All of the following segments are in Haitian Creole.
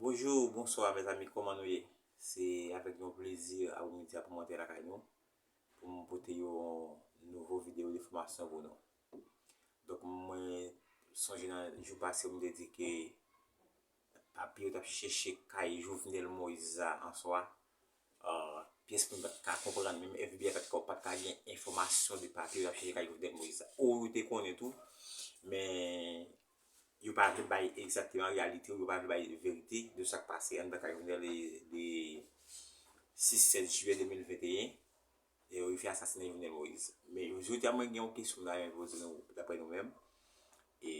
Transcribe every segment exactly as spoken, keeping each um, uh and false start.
Bonjou, bonswa mezanmi, kòman nou ye? Se avèk yon plezi apremidi a pou mwen te lakay nou pou m pote yon nouvo videyo de fòmasyon pou nou. Donk mwen sonje nan jou pase m te di ke papye yo t ap chèche kay Jovenel Moïse a an swa, pyès moun pa t ka konprann, menm F B I pa t ka, pa t ka gen enfòmasyon de papye yo t ap chèche kay Jovenel Moïse a. Ou yo te konnen tou, men yo pa vle bay egzakteman reyalite, yo pa vle bay verite de sa k pase anndan kay Jovenel de, de sis sèt jiyè de mil venteyen, e yo rive asasinen Jovenel Moïse. Men jodi a mwen gen yon kesyon m ta renmen poze nou, daprè nou menm. E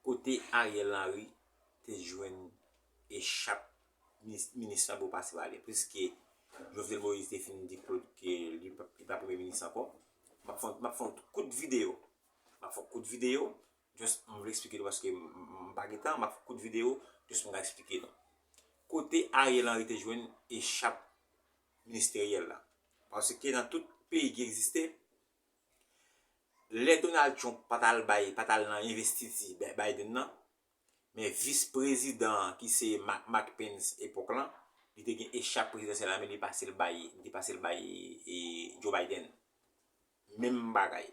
kote Ariel Henry te jwenn echap minis, minis lan pou pase ba li? Piske Jovenel Moïse te fin di Claude ke li pa, li pa premye minis ankò. M ap fè, m ap fè yon kout videyo. M ap fè yon kout videyo. Just, m vle eksplike nou paske m, m, m pa gen tan, m ap fè yon kout videyo. Just, m ka eksplike nou. Kote Ariel Henry te jwenn echap ministeryèl la? Paske nan tout peyi ki egziste, lè Donald Trump pa t al bay, pa t al nan envestiti Bi-, Biden nan, men vis prezidan an ki se Ma-, Mike Pence epòk lan, li te gen echap prezidansyèl la, men li pase l bay, li te pase l bay, e, Joe Biden. Menm bagay.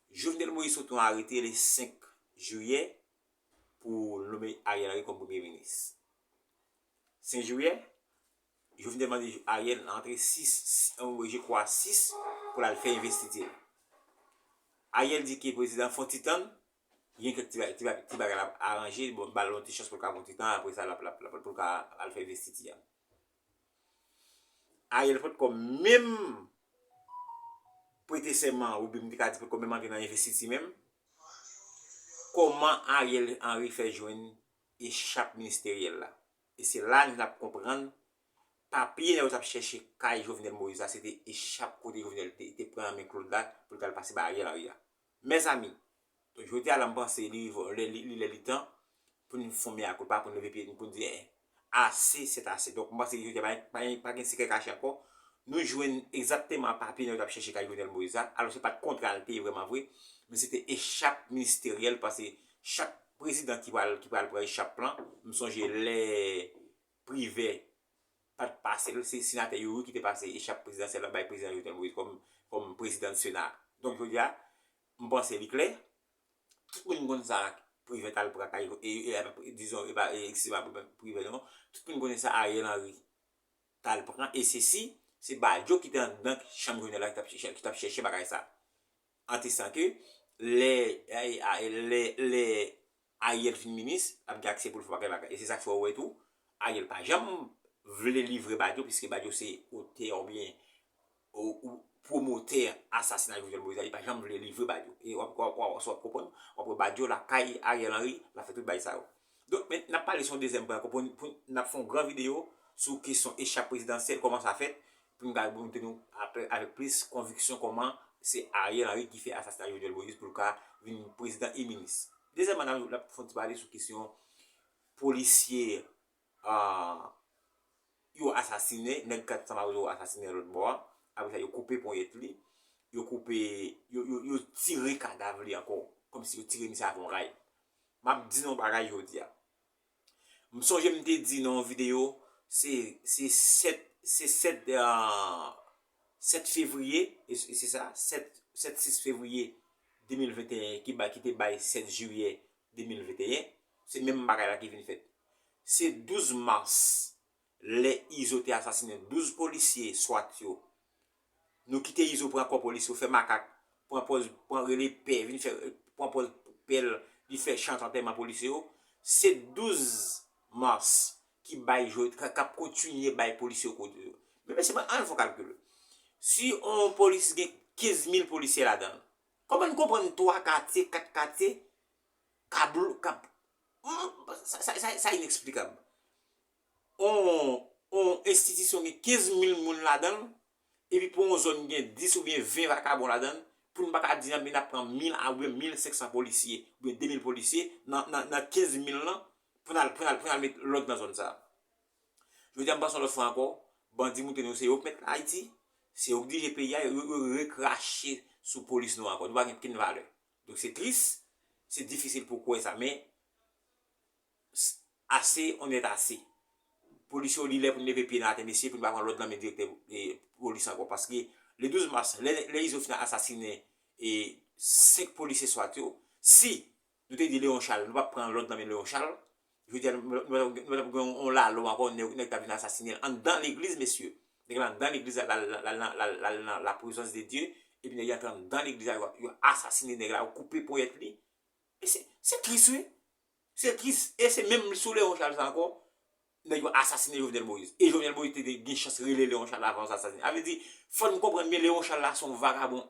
Jovenel Moïse sot yon arete le senk jiyè pou nome Ariel Henry kòm premye minis. Senk jiyè, Jovenel mande Ariel antre sis, je crois sis, pou l al fè envestiti l. Ariel di ke prezidan fè yon ti tann, gen kèk ti, ti, ti bagay l ap aranje, bon, ba l yon ti chans pou l ka fè yon ti tan, apre sa, l ap, l ap, l ap, pou l ka al fè envestiti a. Ariel potko menm prete sèman, oubyen m te ka di potko menm antre nan envestiti menm. Kòman Ariel Henry fè jwenn echap ministeryèl la? E se la n ap konprann papye nèg yo t ap chèche kay Jovenel Moïse la, se te echap kote Jovenel te, te pran nan men Claude la pou l t al pase ba Ariel Henry a. Mezanmi, donk, jodi a la, m panse li, li, li, li lè li tan pou n fè yon mea culpa, pou n leve pye n, pou n di, eh, ase, c'est assez. Donk, m panse jodi a, pa, pa, pa gen sekrè kache ankò. Nou jwenn egzakteman papye nèg yo t ap chèche kay Jovenel Moïse la. Alò, se pa t kontra l te ye vrèman vre, men se te echap ministeryèl, paske chak prezidan ki pral, ki pral pran echap lan, m sonje lè Privè pa t pase l, se senatè Youri ki te pase echap prezidansyèl la bay prezidan Jovenel Moïse kòm, kòm prezidan Sena. Donk, jodi a, m panse li klè. Tout moun konn sa Privè t al pran kay, e, e, e, dizon, e pa, e, eskize m, Privè non. Tout moun konnen sa Ariel Henry t al pran, e se si, se Badio ki te anndan chanm Jovenel la ki t ap chèche, ki t ap chèche bagay sa. An te san ke lè, lè, lè Ariel fin minis, l ap gen aksè pou l fè bagay bagay. E se sa k fè w wè tou, Ariel pa janm vle livre Badio, piske Badio se otè oubyen ou, ou pwomotè asasina Jovenel Moïse la, li pa janm vle livre Badio. E w ap, w ap, w ap, w ap konprann, w ap wè Badio lakay Ariel Henry, l ap fè tout bagay sa yo. Donk, men, n ap pale sou yon dezyèm pwen ankò, pou, pou n ap fè yon gran videyo sou kesyon echap prezidansyèl, kòman sa fèt, pou n ka montre nou apre, avèk plis konviksyon kòman se Ariel Henry ki fè asasina Jovenel Moïse pou l ka vin prezidan e minis. Dezyèmman, n ap, n ap fè yon ti pale sou kesyon polisye, ah, yo asasinen, nèg kat San Mawozo yo asasinen lòt bò a. Apre sa, yo koupe ponyèt li, yo koupe, yo, yo, yo tire kadav li ankò, kòmsi yo tire misye avè yon ray. M ap di nou yon bagay jodi a. M sonje m te di nan yon videyo, se, se sèt, se sèt, ah, sèt fevriye, e se, se sa, sèt, sèt sis fevriye de mil venteyen ki ba, ki te bay sèt jiyè de mil venteyen, se menm bagay la ki vin fèt. Se douz mas, lè Izo te asasinen douz polisye swat yo. Nou kite Izo pran kò polisye yo, fè makak, pran pòz, pran rele pè, vin fè, pran pòz pè l, li fè chant antèman polisye yo. Se douz mas ki bay jwe, k, k ap kontinye bay polisye yo kote yo. Men mesye, mwen, ann fè yon kalkil. Si yon polis gen kenz mil polisye ladan l, kòman n konprann twa katye, kat katye, k ap, k ap, hmm, sa, sa, sa, sa ineksplikab. On, on enstitisyon gen kenz mil moun ladan l, epi pou on zòn gen dis oubyen ven vakabon ladan l, pou n pa ka di nan, men n ap pran mil a oubyen mil senk san polisye, oubyen de mil polisye nan, nan, nan kenz mil lan, pou n al, pou n al, pou n al met lòd nan zòn sa a. Jodi a, m panse yon lòt fwa ankò, bandi moute nou, se yo k mèt Ayiti, se yo k dirije peyi a, yo, yo rekrache sou polis nou ankò. Nou pa gen okenn valè. Donk, se tris, se difisil pou kwè sa, men s-, Ase, on est ase. Polis yo, li lè pou n leve pye n atè, mesye, pou n pa pran lòd nan men direktè e, polis ankò. Paske le douz mas, lè, lè Izo fin asasinen e, senk polisye swat yo, si nou te di Leon Charles, nou p ap pran lòd nan men Leon Charles, jodi a, nou, nou, nou, nou gen yon lalo ankò, nèg, nèg ta vin asasinen l anndan legliz, mesye. Nèg la anndan legliz la, l al nan la prezans de Dye, epi nèg yo antre anndan legliz la, yo, yo asasinen nèg la, yo koupe ponyèt li. E se, se tris, wi. Se tris. E se menm sou Leon Charles sa ankò, nèg yo asasinen Jovenel Moïse. E Jovenel Moïse te, te gen chans rele Leon Charles avan yo asasinen. Sa vle di, fò n konprann byen, Leon Charles la se yon vagabon.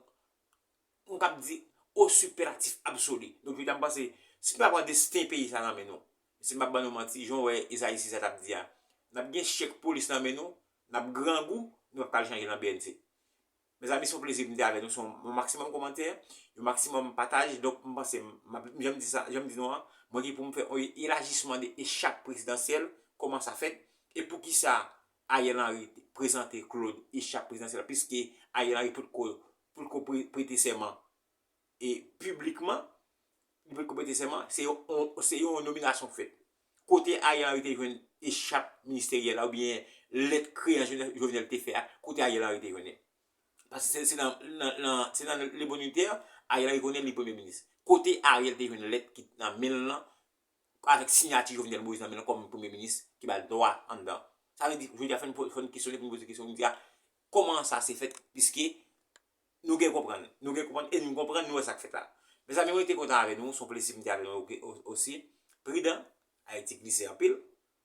Mwen k ap di, o sipèlatif absoli. Donk, jodi a, m panse, si n pa pran desten peyi sa nan men nou, si m pa ban nou manti, jan w wè Ezayi Siza t ap di a, n ap gen chèk polis nan men nou, n ap grangou, nou p ap ka al chanje nan B N C. Mezanmi, se yon plezi pou m te avè nou. Se yon maksimòm kòmantè, yon maksimòm pataj. Donk, m panse, m ap, jan m di sa, jan m di nou an, mwen gen pou m fè yon elajisman de echap prezidansyèl, kòman sa fèt, e poukisa Ariel Henry te prezante Claude echap prezidansyèl, piske Ariel Henry potko, potko pre-, prete sèman e piblikman, li potko prete sèman, se yon, se yon nominasyon k fèt. Kote Ariel Henry te jwenn echap ministeryèl la, oubyen lèt kreyan Jovenel, Jovenel te fè a, kote Ariel Henry te jwenn li? Paske se, se nan, nan, nan, se nan le Moniteur, Ariel Henry konnen li premye minis. Kote Ariel te jwenn lèt ki nan men l lan, avèk siyati Jovenel Moïse nan men l kòm premye minis ki ba l dwa anndan? Sa vle di, jodi a, fò n po-, fò n kesyone, pou n poze kesyon, pou n di a, kòman sa se fèt, piske nou gen konprann, nou gen konprann, e nou konprann, nou wè sa k fèt la. Mezanmi, mwen te kontan avè nou, se yon plezi pou m te avè nou osi. Pridan, Ayiti glise anpil.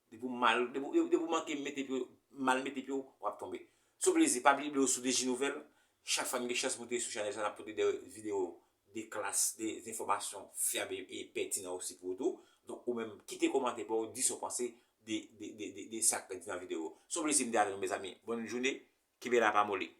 Depi w mal, depi, depi w manke mete pye w, mal mete pye w, w ap tonbe. Se yon plezi, pa bliye abòne sou D J Nouvèl. Chak fwa n gen chans moute sou chanèl sa, n ap pote de videyo de klas, de enfòmasyon fyab e, e pètinan osi pou ou tou. Donk, ou menm, kite kòmantè pa w, di sa w panse de, de, de, de, de sa k di nan videyo. Se yon plezi m te avè nou, mezanmi. Bòn jounen, kenbe la, pa moli.